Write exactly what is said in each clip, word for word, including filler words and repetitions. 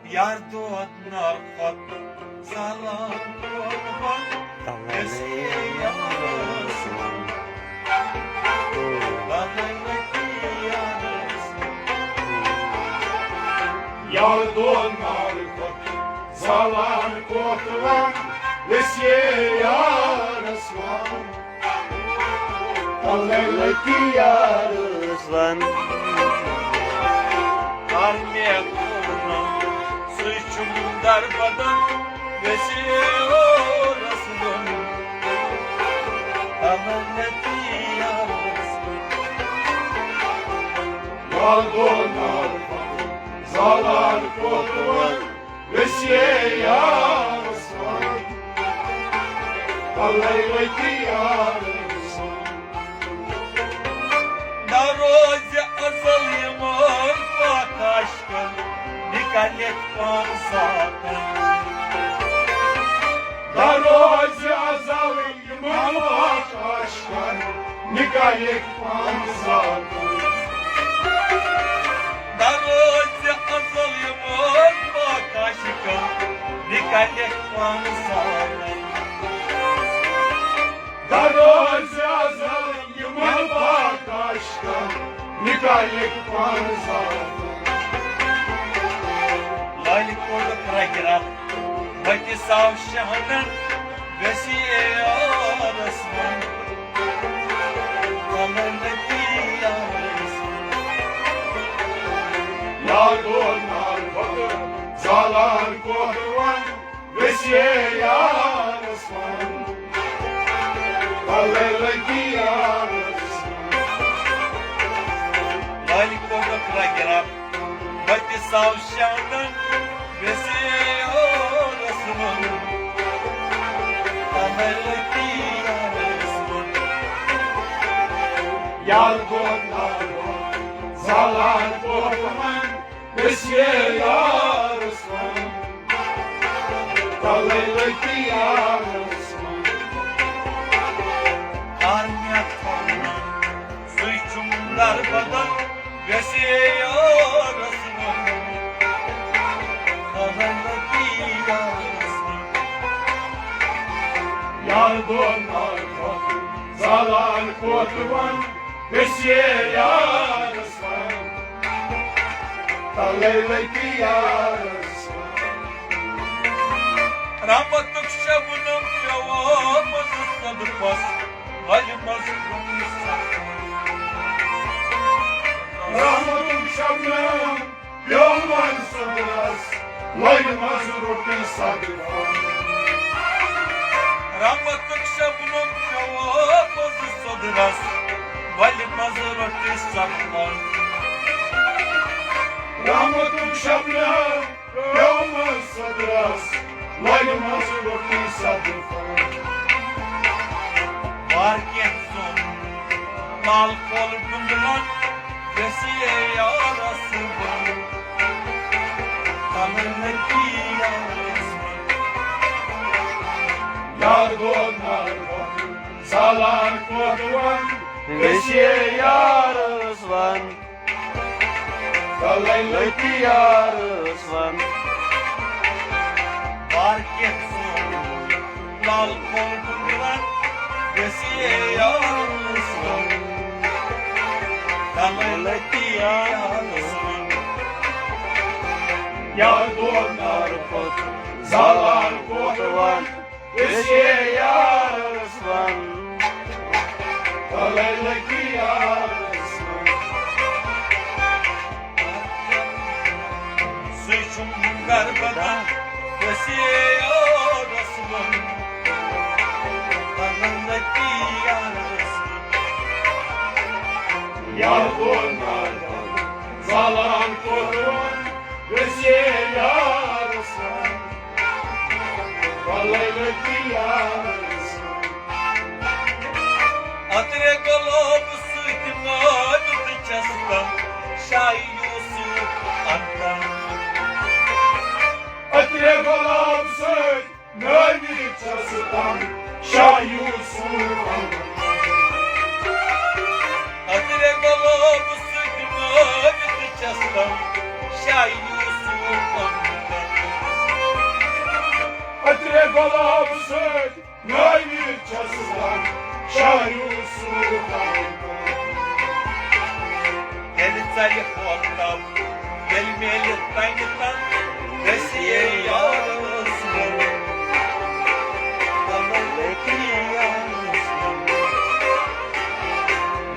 یار دود نار کھۄتہٕ زالان کوتوان گژھِ یارس وَن۔ بَدَل نہٕ یارس وَن۔ یار دود نار کھۄتہٕ زالان کوتوان گژھِ یارس وَن۔ تَلَے لٔگۍ یارس وَن۔ کر مےٚ کوٗنہ، سُے چھُم دربدر، ویسے اورس وَن۔ تَلَے لٔگۍ یارس وَن۔ یار گوٚو نار زالان کوتوان، ویسے یارس وَن۔ تَلَے لٔگۍ یارس وَن۔ نہ روزِ ازل یِمن پاک عاشقن نکالِتھ پان ساتن۔ نہ روزِ ازل یِمن پاک عاشقن نکالِتھ پان ساتن۔ نہ روزِ ازل یِمن پاک عاشقن نکالِتھ پان ساتن۔ نہ روزِ ازل یِمن پاک عاشقن نکالِتھ پان ساتن۔ لالہِ کوٚڑُکھ رگہِ رگ، بتہِ ساو شہنن، ویسے یارس وَن۔ تَلَے لٔگۍ یارس وَن۔ یار گوٚو نار کھۄتہٕ زالان کوتوان، ویسے یارس وَن۔ تَلَے لٔگۍ یارس وَن۔ لالہِ کوٚڑُکھ رگہِ رگ، بتہِ ساو شہنن، ویسے یارس وَن۔ تَلَے لٔگۍ یارس وَن۔ یار گوٚو نار زالان کوتوان، ویسے یارس وَن۔ تَلَے لٔگۍ یارس وَن۔ کر مےٚ کوٗنہ، سُے چھُم دربدر، ویسے یارس وَن۔ تَلَے لٔگۍ یارس وَن۔ یار گوٚو نار کھۄتہٕ زالان کوتوان، ویسے یارس وَن۔ تَلَے لٔگۍ یارس وَن۔ رحمتُک شبنم پیوٚو منٛز صدفس، لالہِ منٛز روٚٹ صدفن۔ رحمتُک شبنم پیوٚو منٛز صدرس، لالہِ منٛز روٚٹ صدفن۔ رحمتُک شبنم پیوٚو منٛز صدرس، لالہِ منٛز روٚٹ صدفن۔ رحمتُک شبنم پیوٚو منٛز صدرس، لالہِ منٛز روٚٹ صدفن۔ وار کینٛہہ زوٚن لال کۄل ڈُنٛگرن، ویسے یارس وَن۔ تَلَے لٔگۍ یارس وَن۔ یار گوٚو نار کھۄتہٕ زالان کوتوان، ویسے یارس وَن۔ تَلَے لٔگۍ یارس وَن۔ وار کینٛہہ زوٚن لال کۄل ڈُنٛگرن، ویسے یارس وَن۔ تَلَے لٔگۍ یارس وَن۔ یار گوٚو نار کھۄتہٕ زالان کوتوان، ویسے یارس وَن۔ تَلَے لٔگۍ یارس وَن۔ سُے چھُم دربدر، ویسے یارس وَن۔ تَلَے لٔگۍ یارس وَن۔ یار گوٚو نار زالان کوتوان، ویسے یارس وَن۔ تَلَے لٔگۍ یارس وَن۔ عطرِ گۄلاب سۭتۍ نٲوِتھ چھَس تَم شاہ یوسف اندر۔ عطرِ گۄلاب سۭتۍ نٲوِتھ چھَس تَم شاہ یوسف اندر۔ عطرِ گۄلاب سۭتۍ نٲوِتھ چھَس تَم شاہ یوسف اندر۔ گۄلاب سۭتۍ نٲوِتھ چھَس زَن شاہ یوٗسُف۔ ییٚلہِ ژَلہِ کۄکَر، ییٚلہِ میلہِ تَنہِ تَن، گژھِ یے یارَس وَنُن۔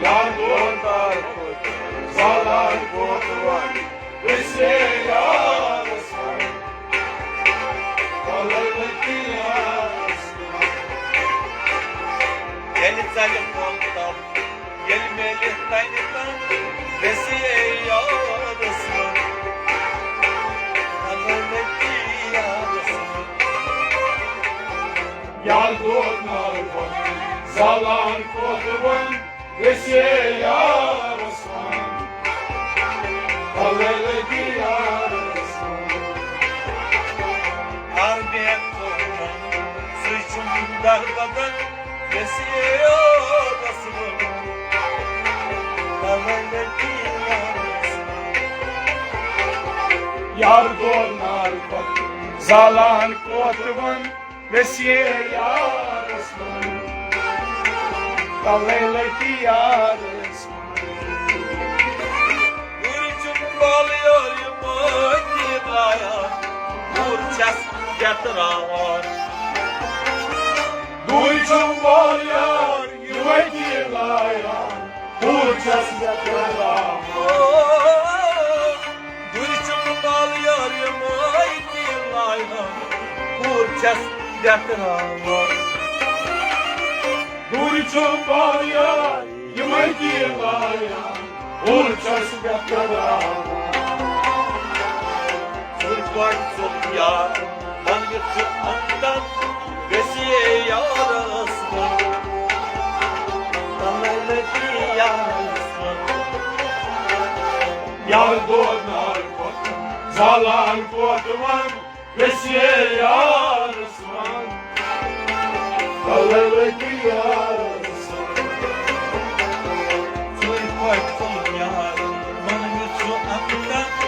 یار دور دار زالان کوتوان، گژھِ یے یارَس وَنُن۔ ییٚلہِ ژَلہِ کۄکَر، ییٚلہِ میلہِ تَنہِ تَن، گژھِ یے یارَس وَنُن۔ یار دور نار وَنُن، زالان کوتوان، گژھِ یارَس وَنُن۔ بَلَے لَگہِ یارَس وَنُن۔ ہر بے کوتوان، سُے چھُم دربدر، گژھِ یارَس وَنُن۔ بَلَے لَگہِ یارَس وَنُن۔ یار دور نار وَنُن، زالان کوتوان، گژھِ یارَس وَنُن۔ تَلَے لَگہِ یارَس وَنُن۔ دوٗرِ چھُم بالہٕ یار یہِ مٲنۍ تہِ درٛایان، دوٗر چھَس بیتراوان۔ دوٗرِ چھُم بالہٕ یار یہِ مٲنۍ تہِ درٛایان، دوٗر چھَس بیتراوان۔ دوٗرِ چھُم بالہٕ یار یہِ مٲنۍ تہِ درٛایان، دوٗر چھَس بیتراوان۔ دوٗرِ چھُم بالہٕ یار یہِ مٲنۍ تہِ درٛایان، دوٗر چھَس بیتراوان۔ ژٕ پٲٹھۍ ژوٚل یار، بَنٲوِتھ چھُ اَنٛدَر، گژھِ یارَس وَنُن۔ تَلَے لَگہِ یارَس وَنُن۔ یار دور نار وَنُن، زالان کوتوان، گژھِ یارَس وَنُن۔ تَلَے لَگہِ یارَس وَنُن۔ ژٕ پٲٹھۍ ژوٚل یار، بَنٲوِتھ چھُ اَنٛدَر،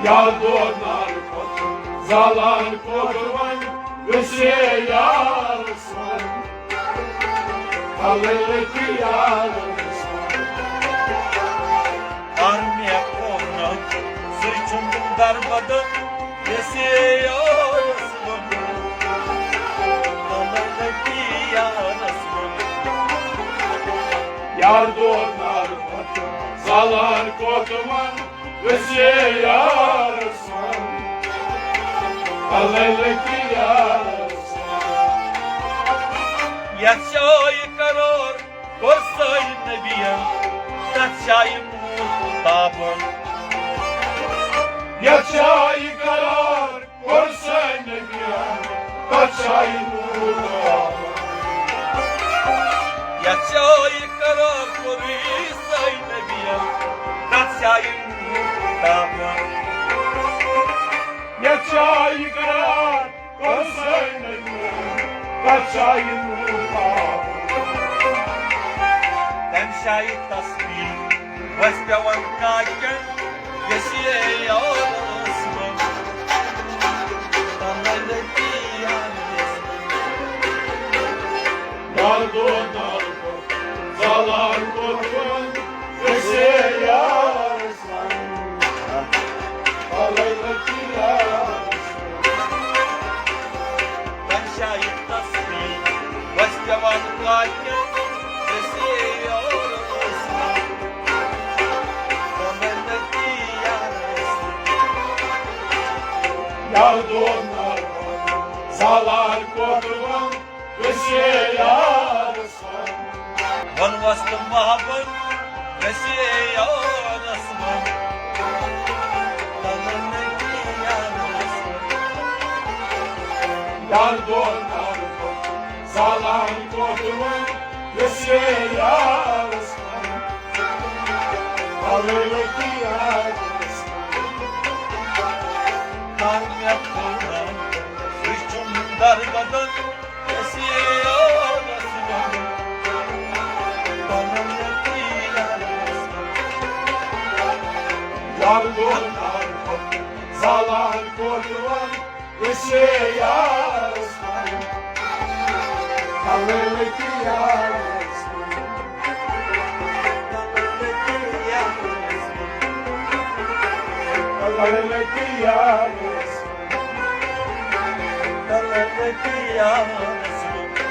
یار دور نار کھوٚت، زالان کھوٚت وۄنۍ، گژھِ یارَس وۄنۍ۔ کھلٲے لٔگۍ یارَس وۄنۍ۔ کر مےٚ فون، سُے چھُم دربدر، یَس یارَس ووٚن۔ کھلٲے لٔگۍ یارَس وۄنۍ۔ یار دور نار کھوٚت، زالان کھوٚت وۄنۍ، یَس یارَس وۄنۍ۔ کھلٲے لٔگۍ یارَس وۄنۍ۔ یَتھ جایہِ قرار کوٚر سٲنۍ نبیَن، تَتھ جایہِ موٗد تاپَن۔ یَتھ جایہِ قرار کوٚر سٲنۍ نبیَن، تَتھ جایہِ موٗد تاپَن۔ یَتھ جایہِ قرار کوٚر سٲنۍ نبیَن، تَتھ جایہِ موٗد تاپَن۔ یَتھ جایہِ قرار کوٚر سٲنۍ نبیَن، تَتھ جایہِ موٗد تاپَن۔ تَمہِ جایہِ تسبیح وَسہِ پٮ۪وان کاکٮ۪ن، یَس یارَس وۄنۍ۔ تَلَے لٔگۍ یارَس وۄنۍ۔ یار دور نار کھوٚت، زالان کھوٚت وۄنۍ، یَس یارَس وۄنۍ۔ کھلٲے لٔگۍ یارَس وۄنۍ۔ تَمہِ جایہِ تسبیح وَسہِ پٮ۪وان کاکٮ۪ن، یَس یارَس وۄنۍ۔ کھلٲے لٔگۍ یارَس وۄنۍ۔ یار دور نار کھوٚت، زالان کھوٚت وۄنۍ، یَس یارَس وۄنۍ۔ ووٚنمَس تہٕ محبت، یَس یارَس وۄنۍ۔ کھلٲے لٔگۍ یارَس وۄنۍ۔ یار دور نار کھوٚت، زالان کھوٚت وۄنۍ، یَس یارَس وۄنۍ۔ کھلٲے لٔگۍ یارَس وۄنۍ۔ کر مےٚ فون، سُہ چھُم دربدر، یَس یارَس وۄنۍ۔ کھلٲے لٔگۍ یارَس وۄنۍ۔ زالان کوتوان أسۍ یارس پنٕنۍ۔ تلے لٔگۍ یارس پنٕنۍ۔ تلے لٔگۍ یارس پنٕنۍ۔ تلے لٔگۍ یارس پنٕنۍ۔ تلے لٔگۍ یارس پنٕنۍ۔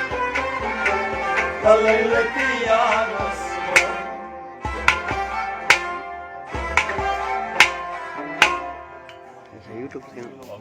تلے لٔگۍ یارس پنٕنۍ۔ YouTube channel.